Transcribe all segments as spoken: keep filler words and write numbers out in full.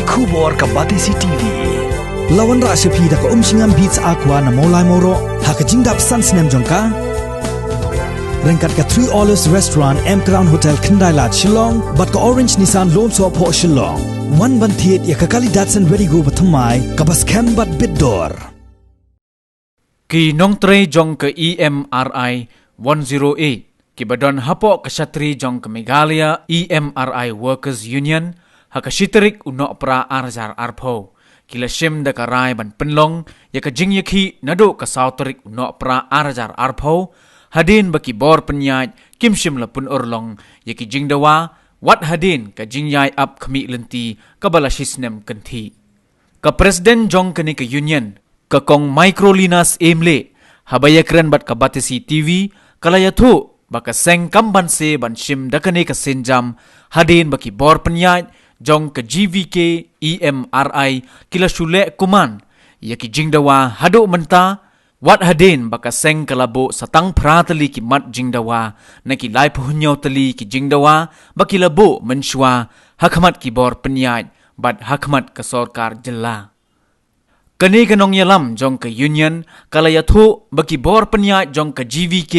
Khubor ka Batesi T V. La wanrah sha phi da ka Umshngam Beats Aqua na Mawlai Mawroh ha ka jingdap san snem jong ka. Ryngkat ka Three Olives Restaurant, M Crown Hotel, Khyndai Lad, Shillong, bad ka Orange Nissan Lone Soh Phoh, Shillong. Wan ban thied ïa ka kali Datsun Redi-GO bathymmai kaba skhem bad bit dor. Ki nongtrei jong ka E M R I one zero eight kiba don hapoh ka shatri jong ka Meghalaya E M R I Workers Union, ha ka shi tarik u Nohprah ar hajar arphew, ki la shim da ka rai ban pynlong ïa ka jingïakhih naduh ka saw tarik u Nohprah ar hajar arphew, hadien ba ki bor pynïaid kim shym la pynurlong ïa ki jingdawa, wat hadien ka jingïai ap khmih lynti kaba la shi snem kynthih. Ka President jong kane ka Union, ka Kong Microlina Syiemlieh, haba ïakren bad ka Batesi T V, ka la ïathuh ba ka seng kam banse ban shim da kane ka sienjam, hadien ba ki bor pynïaid jong ka G V K E M R I ki la shu leh kuman ïa ki jingdawa haduh mynta, wat hadien ba ka seng ka la buh sa tang phra tylli ki mat jingdawa na ki laiphew hynñiew tylli ki jingdawa ba ki la buh mynshuwa ha khmat ki bor pynïaid bad ha khmat ka sorkar jylla. Kane ka nongïalam jong ka Union ka la ïathuh ba ki bor pynïaid jong ka G V K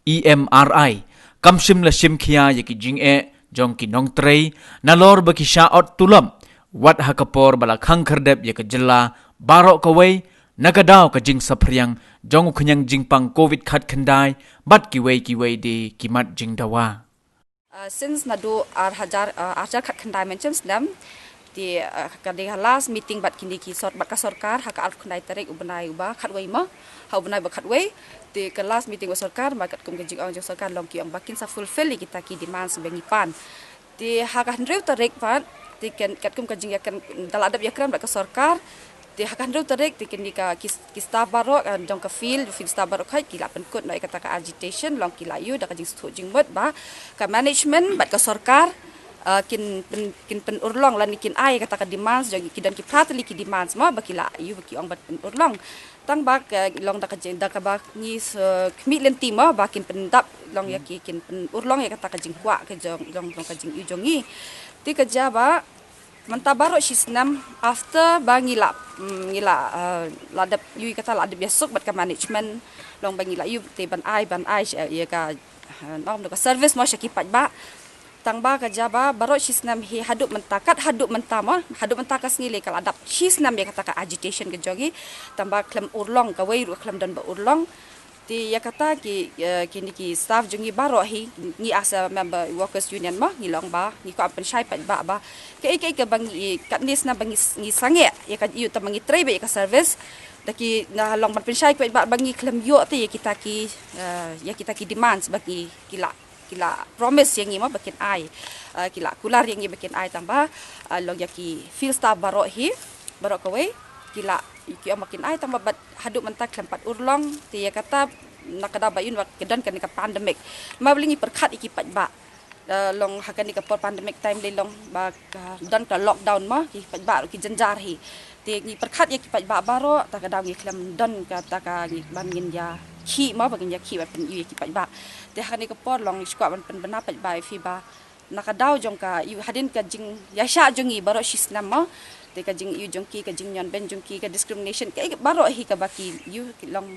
E M R I kam shym la shim khia ïa ki jingeh jong ki nongtrei, nalor ba ki shah ot tulop, wat ha ka por ba la khang khyrdep ïa ka jylla baroh kawei, na ka daw ka jingsaphriang jong u khñiang jingpang Covid khatkhyndai bad kiwei kiwei de ki mat jingdawa. Uh, since naduh ar hajar, uh, ar hajar khatkhyndai mynshem snem, te, uh, ka dei ka last meeting bad kine ki sor-, bad ka sorkar ha ka arphew khyndai tarik u bnai uba khatwei mo, ha u bnai ba khatwei, te ka last meeting bad sorkar, ma katkum ka jingong jong sorkar long ki ong ba kin sa fulfill ïa kita ki demands ba ngi pan. Te ha ka hynriew tarik pat, te ken, katkum ka jingïakren, da la dep ïakren bad ka sorkar, te ha ka hynriew tarik, te kine ka ki, ki staff baroh, ka jong ka field, field staff baroh khoit, ki la pynkut noh ïa kata ka agitation, long ki la ïoh da ka jingsngewthuh jingmut ba ka management bad ka sorkar, uh, kin pyn, kin pynurlong lane kin ai ïa kata ka demands jong ki, don ki phra tylli ki demands mo ba ki la ïoh ba ki ong ban pynurlong. Tang ba ka long da ka jing, da kaba ngi, uh, khmih lynti mo ba kin pyndap long ïa ki, kin pynurlong ïa kata ka jingkwah ka jong, long, long ka jingïoh jong ngi. Te ka jia ba mynta baroh shi snem after ba ngi la, mm, ngi la, uh, la dep ïoh ïa kata, la dep ïasuk bad ka management, long ba ngi la ïoh te ban ai, ban ai, uh, ïa ka, uh, nom ka service mo sha ki paidbah. Tang ba ka jia ba baroh shi snem hi haduh mynta, kat haduh mynta mo, haduh mynta ka sngi lei ka la dap shi snem ïa kata ka agitation ka jong ngi. Tang ba khlem urlong, kawei ruh khlem don ba urlong. Te ïa kata ki, eh, kine ki staff jong ngi baroh hi, ngi as a member Workers Union mo, ngi long ba ngi kwah pynshai paidbah ba kaei kaei kaba ngi, katne snem ba ngi, ngi sangeh ïa ka, ïoh ta ba ngi trei beit ïa ka service, da ki na long ban pynshai paidbah ba ngi khlem ïoh te ïa kita ki, eh, ïa kita ki demands ba ngi, ki la, ki la promise ïa ngi mo ba kin ai, eh, ki la kular ïa ngi ba kin ai. Tang ba, eh, long ïa ki field staff baroh hi, baroh kawei, ki la, ki ong ba kin ai, tang ba bad haduh mynta khlem pat urlong. Te ïa kata na ka daw ba ïoh ba ka don kane ka pandemic. Ma balei ngi pyrkhat ïa ki paidbah, eh, long ha kane ka por pandemic time lei long ba ka don ka lockdown mo, ki paidbah ruh ki jynjar hi. Te ngi pyrkhat ïa ki paidbah baroh, ta ka daw ngi khlem don kata ka ngi ban ngin ïakhih mo, ba ngin ïakhih ban pyn-i ïa ki paidbah. Te ha kane ka por long ngi shu kwah ban pynbna paidbah ïa phi ba na ka daw jong ka, ïoh hadien ka jingïaishah jong ngi baroh shi snem mo, te ka jingïoh jong ki, ka jingñion beiñ jong ki, ka discrimination, ka, ka baroh hi kaba ki ïoh, ki long,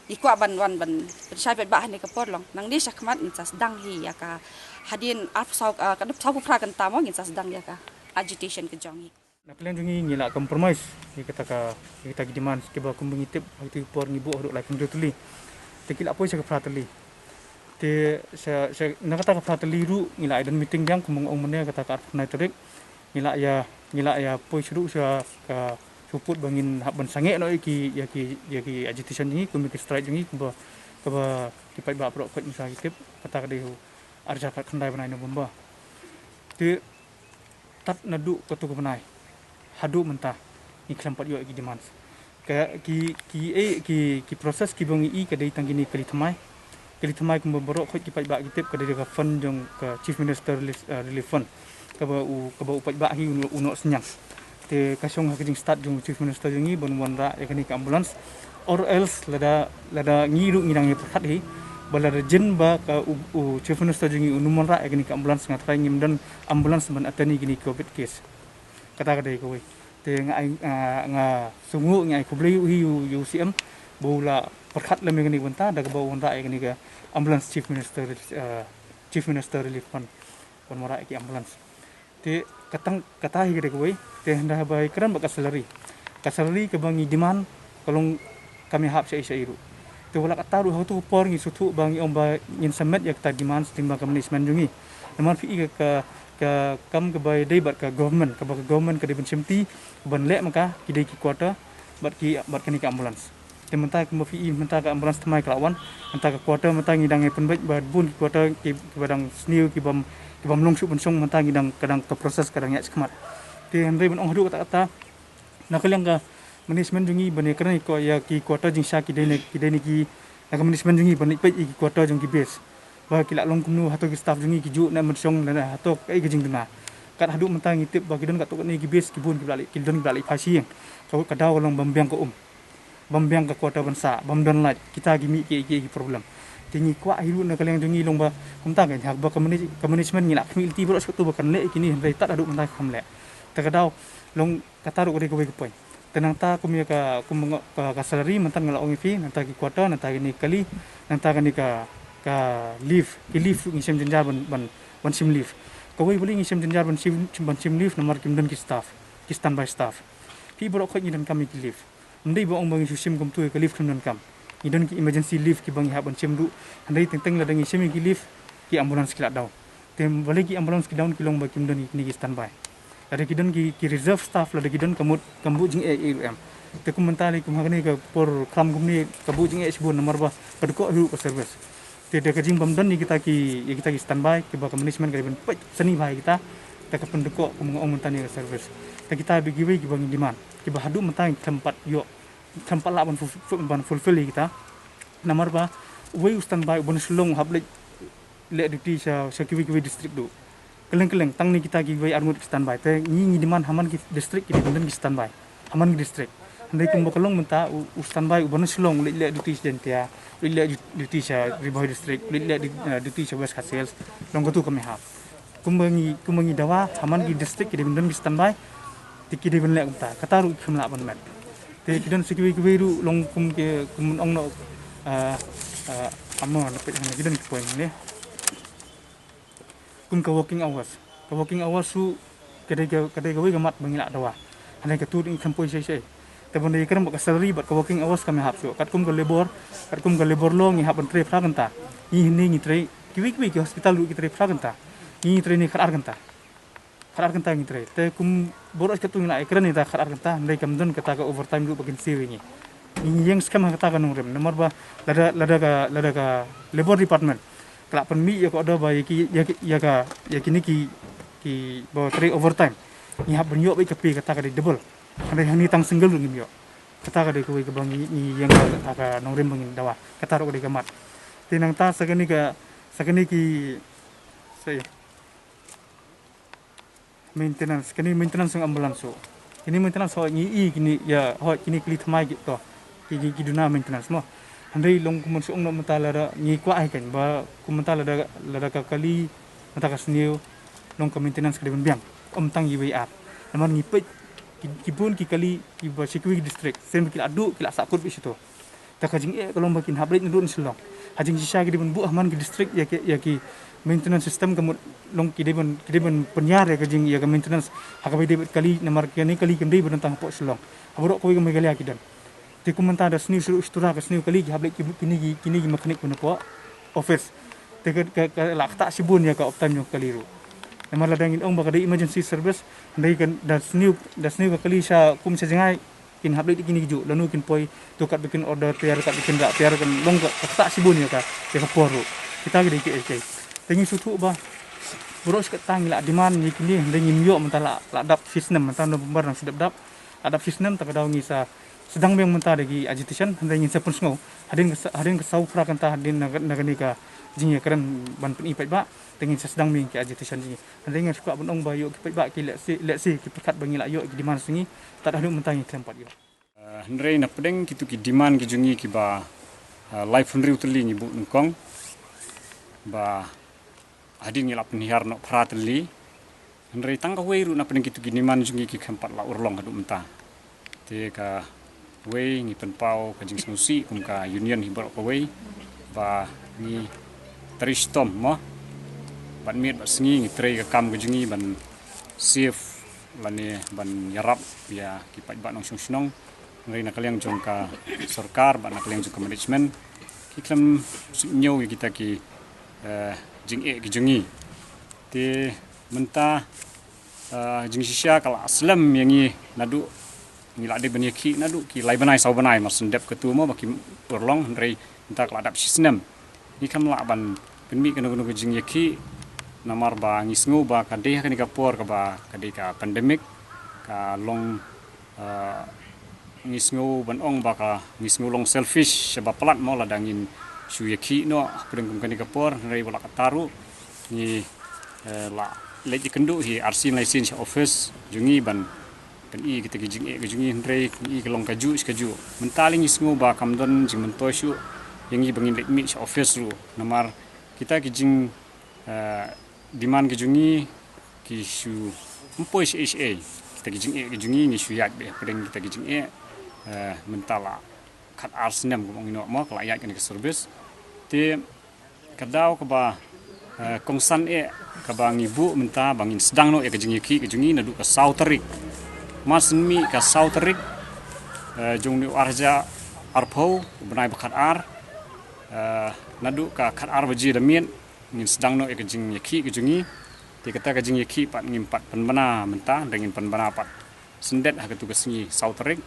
ngi kwah ban wan ban pynshai paidbah ha kane ka por long. Nangne shakhmat ngin sa sdang hi ïa ka, hadien arphew saw, ah, ka dep saw phew phra kynta mo, ngin sa sdang ïa ka agitation ka jong ngi. Na plan jong ngi ngi la compromise ïa kata ka, ïa kata ki demands kiba kumba ngi tip, ha kata ka por ngi buh haduh laiphew hynriew tylli. Te ki la poi sha ka phra tylli. Te sha, sha, na kata ka phra tylli ruh ngi la ïa don meeting biang kumba nga ong mynne, kata ka arphew khyndai tarik. Ngi la ïa, ngi la ïa poi sha ruh sha ka, sha pud ba ngin hap ban sangeh noh ïa ki, ïa ki, ïa ki agitation jong ngi, kumba ki strike jong ngi, kumba, kaba ki paidbah baroh khoit mynta ki tip, kata ka dei u ar hajar khatkhyndai bnai November. Te tad naduh kato ka bnai haduh mynta ngi khlem pat ïoh ïa ki demands. Ka, ki, ki, eh, ki, ki process kiba ngi i ka dei tang kine kali thymmai. Kali thymmai kumba baroh khoit ki paidbah ki tip ka dei da ka fund jong ka Chief Minister Relief, eh, Relief Fund. Kaba u, kaba u paidbah hi u, u noh synñiang. Te ka shong ha ka jingstad jong u Chief Minister jong ngi ban wanrah ïa kane ka ambulance. Or else lada, lada ngi ruh ngi nang ïa pyrkhat hi ba lada jin ba ka u, u Chief Minister jong ngi un ym wanrah ïa kane ka ambulance, nga tharai ngim don ambulance ban attend ïa kine ki Covid case. Kata ka dei kawei. Te nga ai, ah, nga sngew nga ai khublei ïa u, ïa u C M ba u la pyrkhat lem ïa kane ka bynta da kaba u wanrah ïa kane ka ambulance chief minister, ah, chief minister relief fund ban wanrah ïa ki ambulance. Te kata, kata hi ka dei kawei. Te hynda ba ïakren bad ka salary, ka salary kaba ngi demand ka long kam ïahap shaei shaei ruh. Te wat la katta ruh ha kato ka por ngi sngewthuh ba ngi ong ba ngin submit ïa kata demand lyngba ka management jong ngi. Namar phi i ka, ka, ka kam kaba dei bad ka government, kaba ka government ka dei ban shimti ban leh ma ka ki dei ki quarter bad ki, bad kane ka ambulance. Te mynta kumba phi i mynta ka ambulance thymmai ka la wan, mynta ka quarter mynta ngi dang ïa pynbeit ba bun ki quarter ki, kiba dang sniew ki bym, ki bym long shuh ban shong, mynta ngi dang, ka dang ka process ka dang ïaid shakhmat. Te hynrei ban ong haduh katta katta na ka liang ka management jong ngi ban ïakren ïa ki quarter jingshisha ki dei ne, ki dei ne ki, na ka management jong ngi ban leit peit ïa ki quarter jong ki base ba ki la long kumno, hato ki staff jong ngi ki juh ne em ban shong, lane hato kaei ka jingduna. Kat haduh mynta ngi tip ba ki don katto katne ki base ki bun ki ba la leit, ki don ki ba la leit phai sha ïing. Ka, ka daw ka long bym biang ka um, bym biang ka quarter ban sah, bym don light, kita ki mih kiei kiei ki problem. Te ngi kwah hi ruh na ka liang jong ngi long ba kumta ka, haba ka manage-, ka management ngi la khmih lynti baroh shi katta ba kan leh ïa kine, hynrei tad haduh mynta kam leh. Te ka daw long kata ruh ka dei kawei ka point. Te nangta kum ïa ka, kum ka, ka salary mynta nga la ong ïa phi, nangta ki quarter, nangta kine ki kali, nangta kane ka, ka leave, ki leave ruh ngi shem jynjar ban, ban, ban shim leave. Kawei balei ngi shem jynjar ban shim, ban shim leave, namar kim don ki staff, ki standby staff. Phi, baroh khoit ngi donkam ïa ki leave. Ym dei ba ong ba ngi shu shim kumto ïa ka leave khlem donkam. Ngi don ki emergency leave kiba ngi hap ban shim ruh. Hynrei teng teng lada ngi shim ïa ki leave, ki ambulance ki la down. Te balei ki ambulance ki down, ki long ba kim don kine ki standby. Lada ki don ki, ki reserve staff, lada ki don ka mut, kam buh jingeh ei ei ruh em. Te kum mynta lei kum ha kane ka por khlam kumne ka buh jingeh shibun namar ba ka dkoh hi ruh ka service. Te da ka jingbym don ïa kita ki, ïa kita ki standby kiba ka management ka dei ban peit shane bha ïa kita, te ka pyndkoh kum nga ong mynta ïa ka service. Te kita bad kiwei kiba ngi demand kiba haduh mynta ngi khlem pat ïoh, khlem pat lah ban fu-, fu-, ban fulfill ïa kita. Namar ba uwei u standby uba na Shillong u hap leit leh duty sha, sha kiwei kiwei district ruh. Kylleng kylleng tang ne kita kiwei arngut ki standby. Te ngi, ngi demand ha man ki district ki dei ban don ki standby ha man ki district. Hynrei kumba ka long mynta u, u standby uba na Shillong u leit leh duty sha Jaintia, u leit leh du-, duty sha Ri Bhoi district, u leit leh du-, eh, duty sha West Khasi Hills. Long katu kam ïahap. Kumba ngi, kumba ngi dawa ha man ki district ki dei ban don ki standby. Te ki dei ban leh kumta, kata ruh kim lah ban met. Te ki don sa kiwei kiwei ruh long kum ki, kum ong noh, ah, ah, amo na peit hangne ki don ki point hangne. Kum ka working hours, ka working hours ruh ka dei ka, ka dei kawei ka mat ba ngi lah dawa. Hangne katu ruh ngi khlem poi shaei shaei. Te ban da ïakren bad ka salary bad ka working hours kam ïahap shuh. Katkum ka labour, katkum ka labour law ngi hap ban trei phra kynta. Ngi hangne ngi trei, kiwei kiwei ki hospital ruh ki trei phra kynta. Ngi, ngi trei ne khatar kynta. Khatar kynta ngi trei. Te kum baroh shi katto ngi la ïakren ïa kata khatar kynta, hynrei kam don kata ka overtime ruh ba kin siew ïa ngi. Ngi ïeng skhem ha kata ka nongrim namar ba lada, lada ka, lada ka labour department ka la pynmih ïa ka order ba ïa ki, ïa ki, ïa ka, ïa kine ki, kiba trei overtime ngi hap ban ïoh beit ka pay, kata ka dei double. Hynrei hangne tang single ruh ngim ïoh. Kata ka dei kawei kaba ngi, ngi ïeng ha kata ka nongrim ba ngin dawa. Kata ruh ka dei ka mat. Te nangta sa kane ka, sa kane ki, sa ïa Maintenance, kine maintenance jong ambulance ruh. Kine maintenance hooid ngi i kine ïa, hooid kine kali thymmai ki to. Ki, ki, ki duna maintenance mo. Hynrei long kum shu ong noh mynta lada ngi kwah hi kan ba kum mynta lada, lada ka kali mynta ka sniew long ka maintenance ka dei ban biang. Ym tang iwei ar. Namar ngi peit ki, ki bun ki kali kiba sha kiwei ki district, shen ba ki la duh ki la sahkut beit shato. Te ka jingeh ka long ba kin hap leit naduh na Shillong. Ha jingshisha ki dei ban buh ha man ki district ïa ki, ïa ki maintenance system, ka mut long ki dei ban, ki dei ban pynïar ïa ka jing, ïa ka maintenance ha kaba ïadei bad kali, namar kane kali kim dei ban don tang hapoh Shillong. Ha baroh kawei ka Meghalaya ki don. Te kum mynta da sniew shuh shuh, ka sniew kali ki hap leit ki, kine ki, kine ki mechanic ban hapoh office. Te ka, ka, ka la ktah shibun ïa ka uptime jong ka kali ruh. Namar lada ngin ong ba ka dei emergency service, hynrei ka da sniew, da sniew ka kali sha kum sha jngai, kin hap leit kine ki juh, lano kin poi, to katba kin order tiar, katba kin rah tiar, kan long ka, ka ktah shibun ïa ka, ïa ka por ruh. Kita ki dei kiei kiei. Te ngi sngewthuh ba baroh shi katta ngi la demand ïa kine, hynrei ngim ïoh, mynta la, la dap shi snem, mynta November nang shu dep dap. La dap shi snem, te ka daw ngi sa sdang biang mynta da ki agitation, hynrei ngin sa pynsngew hadien ka sa, hadien ka saw phra kynta hadien na, na kane ka jingïakren ban pyni paidbah, te ngin sa sdang biang ki agitation jong ngi. Hynrei nga shu kwah ban ong ba ïoh ki paidbah ki lehse, lehse ki pyrkhat ba ngi la ïoh ki demand jong ngi, tad haduh mynta ngi khlem pat ïoh. Eh, hynrei na pdeng kito ki demand ki jong ngi kiba, eh, laiphew hynriew tylli ngi buh nyngkong, ba hadien ngi la pynhiar noh phra tylli. Hynrei tang kawei ruh na pdeng kitu ki demand jong ngi ki khlem pat la urlong haduh mynta. Te kawei ngi pynpaw ka jingsngewsih kum ka union hi baroh kawei ba ngi trei shitom mo. Bad miet bad sngi ngi trei ka kam ka jong ngi ban save lane ban ïarap ïa ki paidbah nongshong shnong. Hynrei na ka liang jong ka sorkar bad na ka liang jong ka management ki khlem sngewthuh ïa kita ki, eh, jingeh ki jong ngi. Te mynta, eh, jingshisha ka la slem ïa ngi naduh ngi la dei ban ïakhih naduh ki lai bnai saw bnai, mar shen dep katu mo ba kim urlong, hynrei mynta ka la dap shi snem. Ngi khlem lah ban pynmih kano kano ka jingïakhih namar ba ngi sngew ba ka dei ha kane ka por kaba ka dei ka pandemic, ka long, eh, ngi sngew ban ong ba ka, ngi sngew long selfish shaba palat mo lada ngin shu ïakhih noh hapdeng kum kane ka por, hynrei wat la katta ruh ngi, eh, la leit ïakynduh hi arsien laisien sha office jong ngi ban pyni kita ki jingeh ka jong ngi, hynrei ngi ka long kajuh shi kajuh. Mynta lei ngi sngew ba kam don jingmyntoi shuh ïa ngi ba ngin leit mih sha office ruh namar kita ki jing, eh, demand ki jong ngi ki shu ym poi shaei shaei. Kita ki jingeh ki jong ngi ngi shu ïaid beit hapdeng kita ki jingeh, eh, mynta la khatar snem kumba ngi ong mo ka la ïaid kane ka service. Te ka daw kaba, eh, kongsan eh kaba ngi buh mynta ba ngin sdang noh ïa ka jingïakhih ka jong ngi naduh ka saw tarik. Mar shen mih ka saw tarik, eh, jong une u ar hajar arphew, u bnai ba khatar, eh, naduh ka khatar baje da miet ngin sdang noh ïa ka jingïakhih ka jong ngi. Te kata ka jingïakhih pat ngim pat pynbna mynta, hynrei ngin pynbna pat shyndet ha katu ka sngi saw tarik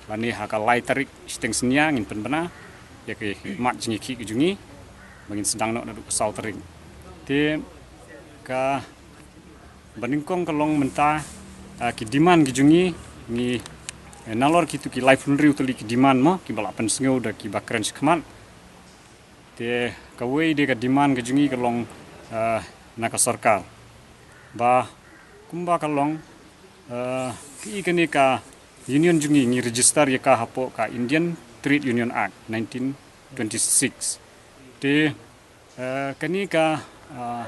lane ha ka lai tarik shiteng synñia ngin pynbna ïa ka mat jingïakhih ka jong ngi ba ngin sdang noh naduh ka saw tarik. Te kaba nyngkong ka long mynta, ah, ki demand ki jong ngi, ngi, eh, nalor kitu ki laiphew hynriew tylli ki demand mo kiba la pynsngew da kiba kren shakhmat. Te kawei de ka demand ka jong ngi ka long, eh, na ka sorkar ba kumba ka long, eh, ki kane ka union jong ngi ngi register ïa ka hapoh ka Indian Trade Union Act nineteen twenty-six. Te, eh, kane ka, eh,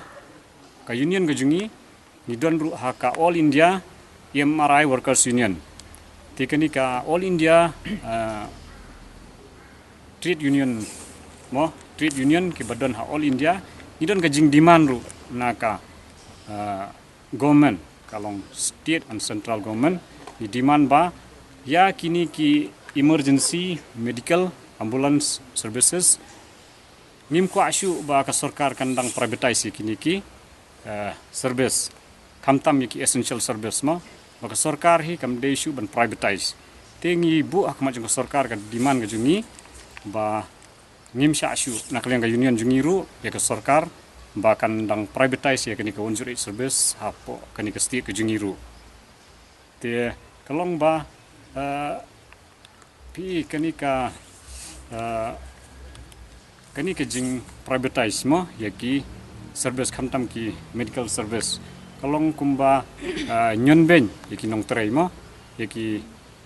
ka union ka jong ngi ngi don ruh ha ka All India M R I Workers Union. Te kane ka All India, ah, Trade Union mo, Trade Union kiba don ha All India, ngi don ka jingdemand ruh na ka, ah, government, ka long state and central government, ngi demand ba ïa kine ki emergency medical ambulance services ngim kwah shuh ba ka sorkar kan dang privatise ïa kine ki, eh, service. Khamtam ïa ki essential service mo ba ka sorkar hi kam dei shuh ban privatise. Te ngi buh ha khmat jong ka sorkar ka demand ka jong ngi ba ngim shah shuh na ka liang ka union jong ngi ruh ïa ka sorkar ba kan dang privatise ïa kane ka one zero eight service hapoh kane ka state ka jong ngi ruh. Te ka long ba, eh, phi kane ka, eh, kane ka jing privatise mo ïa ki service khamtam ki medical service ka long kumba, eh, ñion beiñ ïa ki nongtrei mo, ïa ki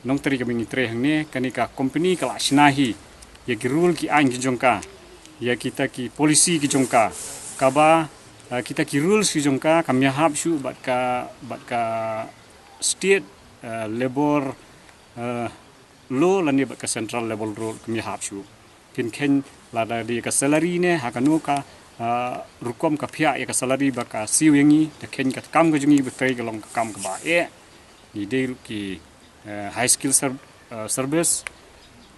nongtrei kaba ngi trei hangne, kane ka company ka la shna hi ïa ki rule ki aiñ ki jong ka, ïa kita ki policy ki jong ka, kaba, eh, kita ki rules ki jong ka kam ïahap shuh bad ka, bad ka state, eh, labor, eh, law lane bad ka central labor law kam ïahap shuh. Phin kheiñ lada dei ka salary ne ha kano ka, ah, rukom ka phiah ïa ka salary ba ka siew ïa ngi, da kheiñ ka kam ka jong ngi ba trei ka long ka kam kaba eh. Ngi dei ruh ki, eh, high skill ser-, eh, service.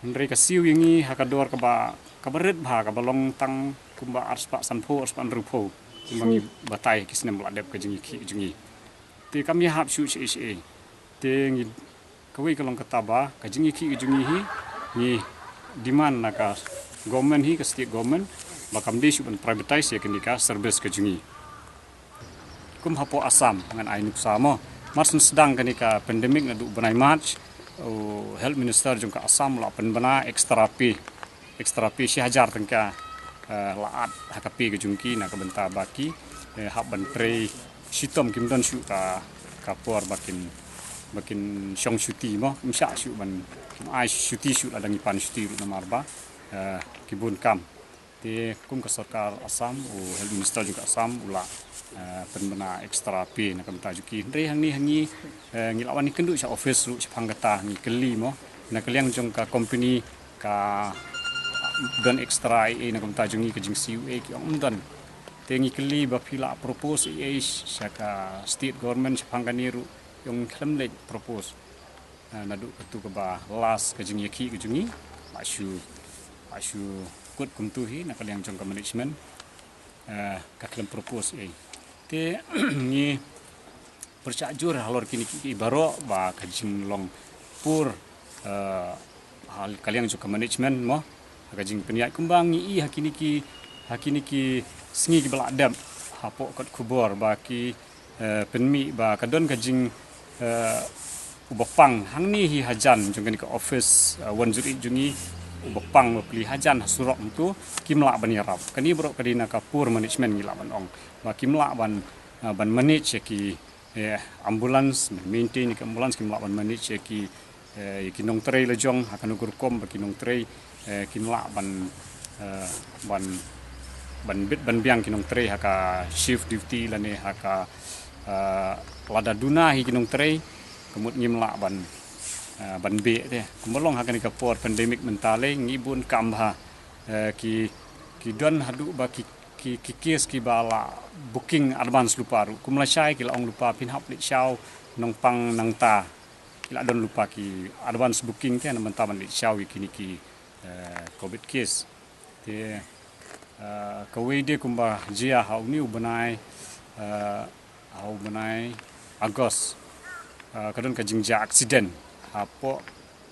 Hynrei ka siew ïa ngi ha ka dor kaba, kaba rit bha kaba long tang kumba arspah sanphew, arspah hynriewphew. Kumba ngi batai ki snem ba la dep ka jingïakhih ka jong ngi. Te kam ïahap shuh shaei shaei. Te ngi kawei ka long kata ba ka jingïakhih ka jong ngi hi ngi demand na ka government hi, ka state government, ba kam dei shuh ban privatise ïa kane ka service ka jong ngi. Kum hapoh Assam ngan ai nuksa mo. Mar shen sdang kane ka pandemic naduh bnai March, u health minister jong ka Assam la pynbna extra pay, extra pay shi hajar tyngka, eh, la add ha ka pay ka jong ki na ka bynta ba ki, eh, hap ban trei shitom, kim don shuh ka, ka por ba kin, ba kin shong shuti mo, kim shah shuh ban, kim ai shuti shuh lada ngi pan shuti ruh namar ba, eh, ki bun kam. Te kum ka sorkar Assam, u Health Minister jong ka Assam u la, eh, pynbna extra pay na ka bynta jong ki. Hynrei hangne ha ngi, eh, ngi la wan ïakynduh sha office ruh shaphang kata, ngi kylli mo na ka liang jong ka company ka don extra ei ei na ka bynta jong ngi, ka jing C U A ki ong ym don. Te ngi kylli ba phi la propose ei ei sha ka state government shaphang kane ruh, ki ong khlem leit propose. Eh, naduh katu kaba last ka jingïakhih ka jong ngi, la shu, la shu kut kumtu hi na ka liang jong ka management, eh, ka khlem propose ei. Te ngi pyrshah jur halor kine ki, ki baroh ba ka jinglong pur, eh, ha ka liang jong ka management mo, ha ka jingpynïaid kumba ngi i ha kine ki, ha kine ki sngi kiba la dep, hapoh kot khubor ba ki, eh, pynmih ba ka don ka jing, eh, uba pang hangne hi hajan jong kane ka office, eh, one zero eight jong ngi, uba pang ba plie hajan ha surok hangtu, kim lah ban ïarap. Kane baroh ka dei na ka poor management ngi lah ban ong. Ba kim lah ban, eh, ban manage ïa ki, eh, ambulance, ban maintain ïa ki ambulance, kim lah ban manage ïa ki, eh, ïa ki nongtrei la jong, ha kano ka rukom ba ki nongtrei, eh, kin lah ban, eh, ban, ban bit ban biang ki nongtrei ha ka shift duty lane ha ka, eh, lada duna hi ki nongtrei, ka mut ngim lah ban, eh, ban beh te. Kumba long ha kane ka por pandemic mynta lei ngi bun kam bha, eh, ki, ki don haduh ba ki, ki, ki case kiba la booking advance lypa ruh. Kum lashai ki la ong lypa phin hap leit shaw nongpang nangta. Ki la don lypa ki advance booking te na bynta ban leit shaw ïa kine ki, eh, covid case. Te, eh, kawei de kumba jia ha une u bnai, eh, ha u bnai August, eh, ka don ka jingjia accident hapoh,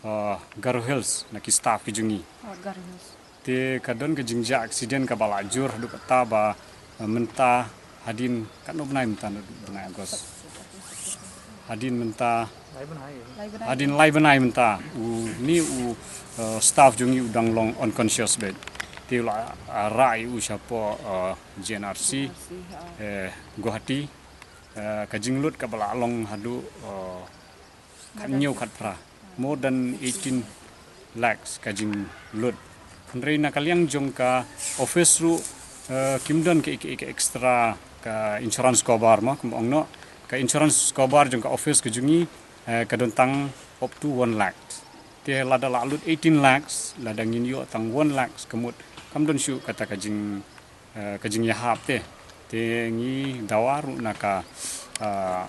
eh, Garo Hills na ki staff ki jong ngi. Oh, Garo Hills. Te ka don ka jingjia accident kaba la jur haduh katta ba, eh, mynta hadien katno bnai mynta, bnai August. Hadien mynta, hadien lai bnai mynta, une u, eh, staff jong ngi u dang long unconscious beit. Te u la, eh, rah ïa u shapoh, eh, G N R C, eh, Guwahati. Eh, ka jinglut kaba la long haduh, eh, khathynñiew khatphra, more than eighteen lakhs ka jinglut. Hynrei na ka liang jong ka office ruh, eh, kim don ka, ka, ka extra ka insurance cover mo, kumba ong noh. Ka insurance cover jong ka office ka jong ngi, eh, ka don tang up to one lakh. Te lada la lut eighteen lakhs, lada ngin ïoh tang one lakh ka mut kam don shuh kata ka jing, eh, ka jingïahap te. Te ngi dawa ruh na ka, eh,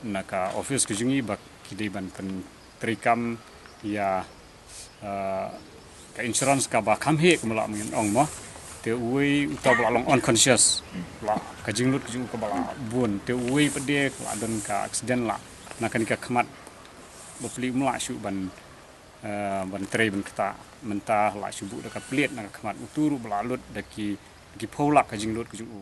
na ka office ka jong ngi ba ki dei ban pyntreikam ïa, eh, ka insurance kaba kham heh kumba la mynta ong mo. Te uwei uta ba la long unconscious, la ka jinglut ka jong u kaba la bun. Te uwei pat de la don ka accident la na kane ka khmat, bapli um lah shuh ban, eh, ban trei ban ktah. Mynta la shu buh da ka plate na ka khmat, utu ruh ba la lut da ki, da ki phew lak ka jinglut ka jong u.